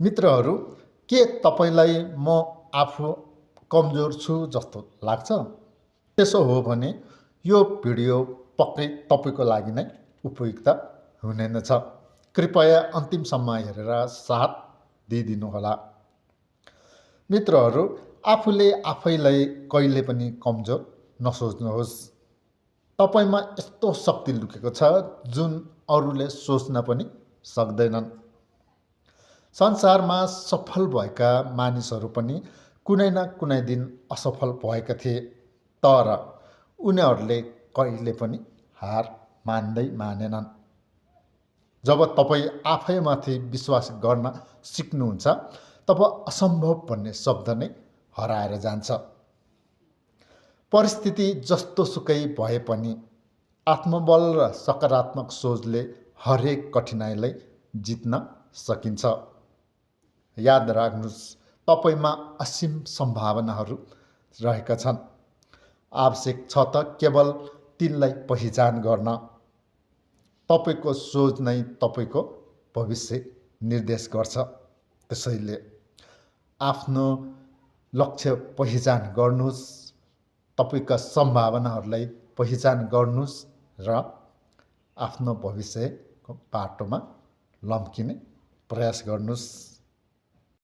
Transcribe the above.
मित्रहरू, के तपाईँलाई म आफू कमजोर छु जस्तो लाग्छ? त्यसो हो भने यो भिडियो पक्कै तपाईँको लागि नै उपयुक्त हुने नै छ। कृपया अन्तिमसम्म हेरेर साथ दिइदिनुहोला। मित्रहरू, आफूले आफैलाई कहिले पनि कमजोर नसोच्नुहोस्। तपाईँमा यस्तो शक्ति लुकेको छ जुन अरूले सोच्न पनि सक्दैनन्। संसारमा सफल भएका मानिसहरू पनि कुनै न कुनै दिन असफल भएका थिए, तर उनीहरूले कहिले पनि हार मानेनन्। जब तपाईँ आफैमाथि विश्वास गर्न सिक्नुहुन्छ, तब असम्भव भन्ने शब्द नै हराएर जान्छ। परिस्थिति जस्तो सुकै भए पनि आत्मबल र सकारात्मक सोचले हरेक कठिनाइलाई जित्न सकिन्छ। याद राख्नुहोस्, तपाईँमा असीम सम्भावनाहरू रहेका छन्। आवश्यक छ त केवल तिनलाई पहिचान गर्न। तपाईँको सोच नै तपाईँको भविष्य निर्देश गर्छ। त्यसैले आफ्नो लक्ष्य पहिचान गर्नुहोस्, तपाईँका सम्भावनाहरूलाई पहिचान गर्नुहोस् र आफ्नो भविष्यको बाटोमा लम्किने प्रयास गर्नुहोस्।